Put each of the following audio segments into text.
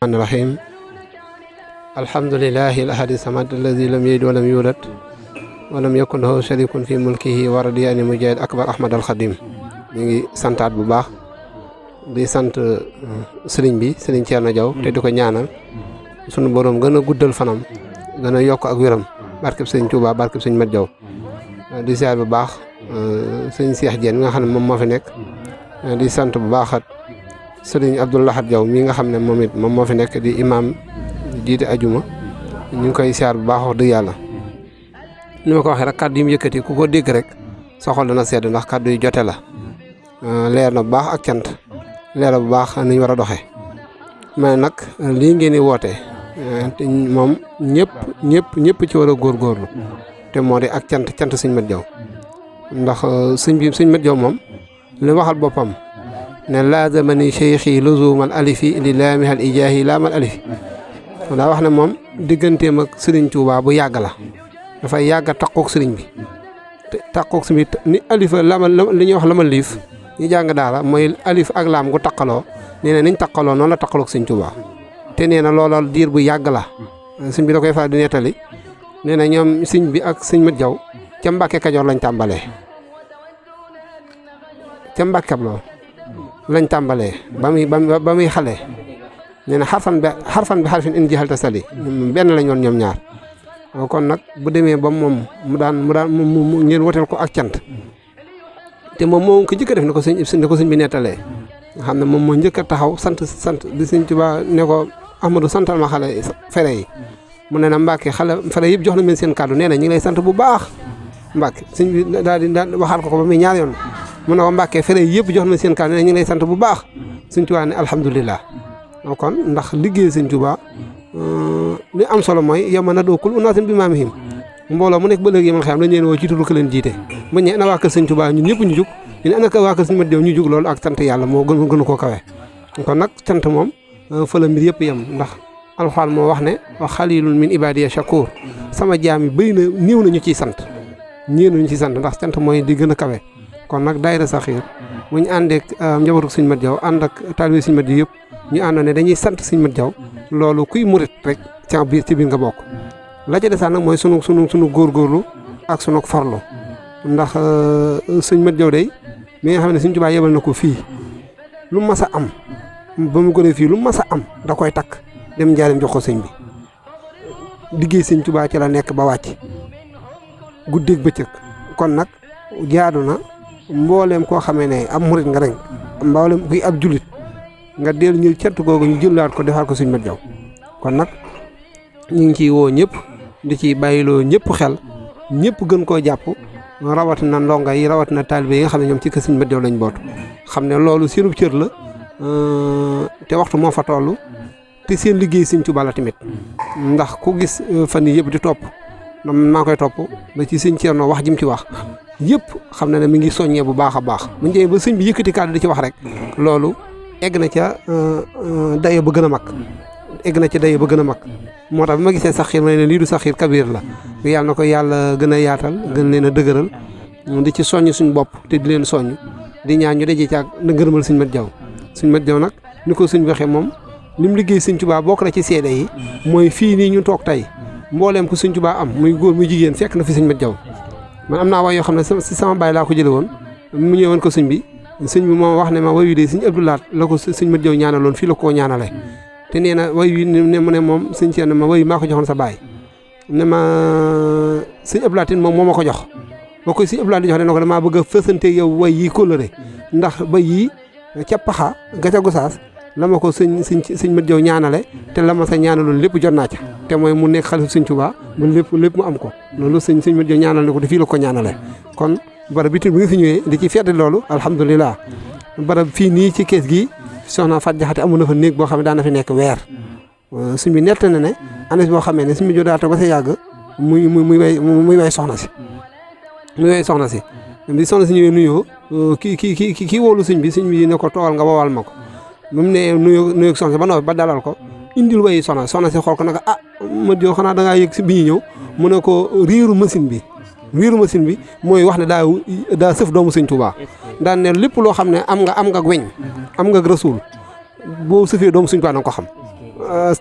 الرحيم الحمد لله الأحد الصمد الذي لم يلد ولم يولد ولم يكن له شريك في ملكه ورضي أن مجاهد أكبر أحمد الخديم نيغي سانتات بو باخ دي سانت سيرين بي سيرين تيرنا جاw te diko ñaanal sunu borom gëna guddal fanam gëna yok ak wëram barkeb sëriñ Touba barkeb sëriñ Mat Jaw di ziar bu baax sëriñ Cheikh Diène nga xam ne moom moo fi nekk di sant bu baaxat sëriñ Abdoulahat Jaw mi nga xam ne moom it moom moo fi nekk di imam jiite ajuma ñu ngi koy ziar bu baax wax dëgg yàlla ni ma ko waxee rek kàddu yi mu yëkkati ku ko dégg rek sa xol dana sedd ndax kàddu yi jote la leer na bu baax ak cant leer bu baax ni ñu war a doxee mais nag lii ngeen di woote te moom ñëpp ci war a góorgóorlu te moo di ak cant sëñ Mat Jaw ndax sëñ Mat Jaw moom li waxal boppam ne laazamani cheikhi luzumal alifi li laamihal ijaahi laamal alifi daa wax ne moom digganteem ak sëriñ Tuubaa bu yàgg la dafay yàgg a takkook sëriñ bi te takkook sëriñ bi ni alifa lamal li ñuy wax lamal liif ñu jàng daara mooy alif ak laam gu takkaloo nee na niñ takkaloo noonu la takkalook sëriñ Tuubaa te nee na looloo diir bu yàgg la sëriñ bi da koy faral di nettali nee na ñoom sëriñ bi ak sëriñ Mat Jaw ca Mbàkke Kajoor lañ tàmbalee ca Mbàkke loo lañ tàmbalee ba muy xale nee na xarfan bi xarfin in jixal ta sali benn lañ woon ñoom ñaar kon nag bu demee ba moom mu daan ngeen woteel ko ak cant te moom ko njëkk a def ne ko sëñ bi nettalee nga xam ne moom moo njëkk a taxaw sant di sëñ Tuubaa ne ko Ahmadou santal ma xale fere yi mu ne na Mbàkke xale fere yëpp jox na leen seen kàddu nee na ñu ngi lay sant bu baax Mbàkke sëñ bi daal di waxaat ko ba muy ñaar yoon mu ne ko Mbàkke fere yëpp jox na seen kàddu nee na ñu ngi lay sant bu baax sëñ Tuubaa ne alhamdulilah kon ndax liggéey sëñ Tuubaa li am solo mooy yow ma na doo kul unaasin bi maamihim mbooloo mu nekk ba léegi yi man xam dañ leen woo ci turu ko leen jiite bu ñu ana waa kër sëñ Tuubaa ñun ñëpp ñu jug ñu ne ana waa kër sëñ Mat Jaw ñu jug loolu ak sant yàlla moo gënu koo kawe kon nag cant moom fa la mbir yëpp yem ndax alxuraan moo wax ne wa xalilun min ibadiya shakur sama jaam yi bëri na néew nañu ciy sant ndax cant mooy di gën a kawe kon nag daayira Saxiir bu ñu àndeek njabootu sëñ Mat Jaw ànd ak taalibe sëñ Mat Jaw yëpp ñu àndoon ne dañuy sant sëñ Mat Jaw loolu kuy murit rek ci biir nga bokk la ca desaan nag mooy sunu góorgóorlu ak sunu farlu ndax sëñ Mat Jaw day mi nga xam ne sëñ Tuubaa yebal na ko fii lu mas a am ba mu ko def fii lu mas a am da koy takk dem njaarim jox ko sëñ bi liggéey sëñ Tuubaa ci la nekk ba wàcc guddeeg bëccëg kon nag jaadu na mbooleem koo xamee ne ab murit nga rek mbooleem kuy ab jullit nga dellu ñu cant googu ñu jëlaat ko defaat ko sëñ Mat Jaw kon nag ñu ngi ciy woo ñëpp di ci bàyyiloo ñëpp xel ñëpp gën koo jàpp rawatina ndonga yi rawatina taalibe yi nga xam ne ñoom ci kër sëñ Mat Jaw lañ bootu xam ne loolu seenub cër la te waxtu moo fa toll te seen liggéey sëñ Tuubaa la tamit ndax ku gis fan yii yëpp di topp maa koy topp ba ci sëñ Ceerno wax ji mu ci wax yëpp xam na ne mi ngi soññee bu baax a baax bu ñu demee ba sëñ bi yëkkati kàddu di ci wax rek loolu egg na ca dayo ba gën a mag moo tax bi ma gisee Saxiir ma ne lii du Saxiir Kabiir la yàlla na ko yàlla gën a yaatal gën leen a dëgëral di ci soññ suñ bopp te di leen soññ di ñaan ñu dajee ci ak na ngërëmal sëñ Mat Jaw sëñ Mat Jaw nag ni ko sëñ waxee moom li mu liggéey sëñ Tuubaa bokk na ci seede yi mooy fii nii ñu toog tey mbooleem ku sëñ Tuubaa am muy góor muy jigéen fekk na fi sëñ Mat Jaw man am naa wax yoo xam ne si sama baay laa ko jële woon mu ñëwoon ko sëñ bi moom wax ne ma wayu de sëñ Abdoulaat la ko sëñ Mat Jaw ñaanaloon fii la koo ñaanale te nee na way wi ne mu ne moom sëñ Ceerno ma way maa ko joxoon sa baay ne ma sëñ Abdoulaat moom moo ma ko jox boo koy sëñ Abdoulaat di jox ne ko damaa bëgg a fësante yow way yi kóllëre ndax bay yi ca Pakha ca Goussas la ma ko sëñ Mat Jaw ñaanale te la ma sa ñaanaloon lépp jot naa ca te mooy mu nekk xalifa sëñ Tuubaa ba lépp mu am ko loolu sëñ Mat Jaw ñaanal ne ko te fii la ko ñaanale kon barab bi bi nga fi ñëwee di ci fedd loolu alhamdulilah barab fii nii ci kees gi soxna Fat Jaxate amoon na fa néeg boo xam ne daan na fi nekk weer suñ bi nett na ne anes boo xamee ne suñ bi jodaata ba sa yàgg muy way soxna si bi soxna si ñëwee nuyoo kii wóolu suñ bi ne ko toogal nga wowal ma ko mu ne nuyoo soxna si ba noppi ba dalal ko indil way soxna si xool ko nag Mat Jaw xanaa da ngaa yëg si bi ñu ñëw mu ne ko riiru machine bi mooy wax ne daa sëf doomu sëñ Tuubaa daan ne lépp loo xam ne am nga weñ am nga rasul boo sëfee doomu sëñ Tuubaa na nga ko xam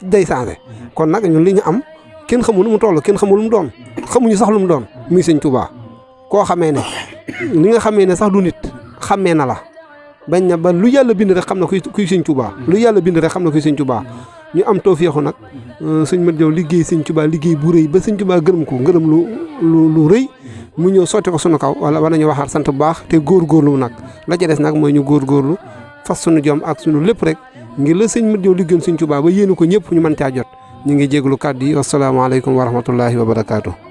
day changé kon nag ñun li ñu am kenn xamul lu mu toll kenn xamul lu mu doon xamuñu sax lu mu doon muy sëñ Touba koo xamee ne li nga xamee ne sax du nit xamee na la bañ na ba lu yàlla bind rek xam na kuy sëñ Touba lu yàlla bind rek xam na kuy sëñ Touba ñu am tawfeexu nag sëñ Mat Jaw liggéey sëñ Touba liggéey bu rëy ba sëñ Touba gërëm ko ngërëm lu rëy mu ñëw sotti ko sunu kaw wala war nañu waxaat sant bu baax te góorgóorlu nag la ca des nag mooy ñu góorgóorlu fas sunu jom ak sunu lépp rek ngir la sëñ Mat Jaw liggéeyoon sëñ Touba ba yéene ko ñëpp ñu mën caa jot ñu ngi jéglu kàddu yi wasalaamaaleykum wa rahmatullahi wa barakaatu.